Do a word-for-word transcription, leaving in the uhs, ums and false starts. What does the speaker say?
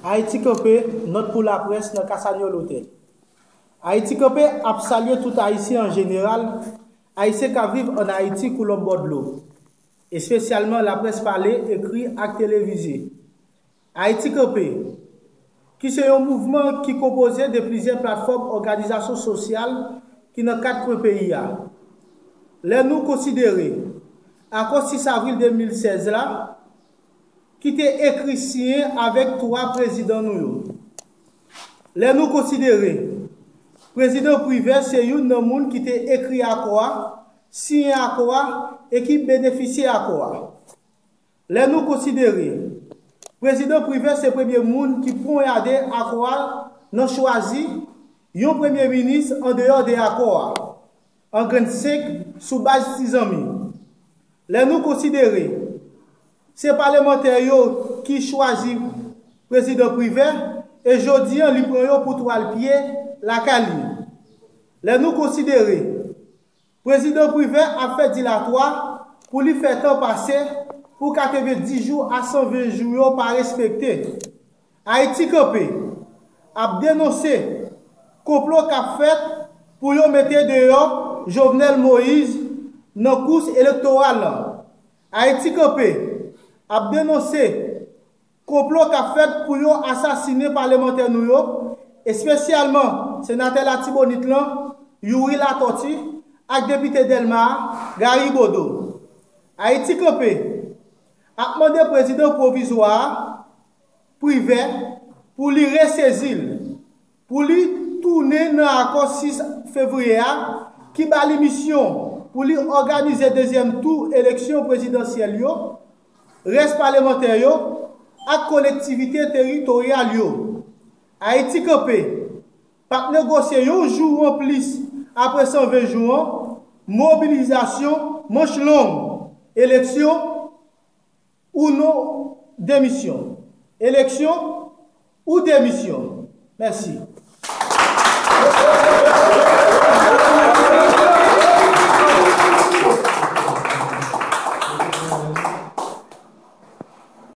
Ayiti Kanpe, nòt pou laprès nan Cassaniol Hotel. Ayiti Kanpe ap salye tout Ayisyen an jeneral, Ayisyen k ap viv ann Ayiti kou lòt bò dlo, espesyalman laprès pale, ekri ak televize. Ayiti Kanpe, ki se yon mouvman ki konpoze de plizyè platfòm òganizasyon sosyal ki nan kat kwen peyi a. Lè nou konsidere akò sis avril de mil sèz la, ki te ekri siyen avèk twa prezidan nou yo. Lè nou konsidere, Prezidan Privè se youn nan moun ki te ekri akò a, siyen akò a e ki benefisye akò a. Lè nou konsidere, Prezidan Privè se premye moun ki ponyade akò a nan chwazi yon premye minis andeyò de akò a, an grenn senk sou baz ti zanmi. Lè nou konsidere, se palemantè yo ki chwazi Prezidan Privè e jodi a li pran yo pou twal pye lakay li. Lè nou konsidere, Prezidan Privè ap fè dilatwa pou li fè tan pase pou katrevenndis jou a san ven jou yo pa respekte. Ayiti Kanpe ap denonse konplo k ap fèt pou yo mete deyò Jovenel Moïse nan kous elektoral la. Ayiti Kanpe ap denonse konplo k ap fèt pou yo asasinen palemantè nou yo, espesyalman senatè Latibonit lan, Youri Latortue, ak depite Dèlma a, Gary Bodeau. Ayiti Kanpe ap mande prezidan pwovizwa a, Privè, pou li resezi l, pou li tounen nan akò sis fevriye a ki ba li misyon pou li òganize dezyèm tou eleksyon prezidansyèl yo, rès palemantè yo ak kolektivite teritoryal yo. Ayiti Kanpe p ap negosye yon jou anplis apre san ven jou an, mobilizasyon manch long, eleksyon ou non demisyon. Eleksyon ou demisyon. Mèsi.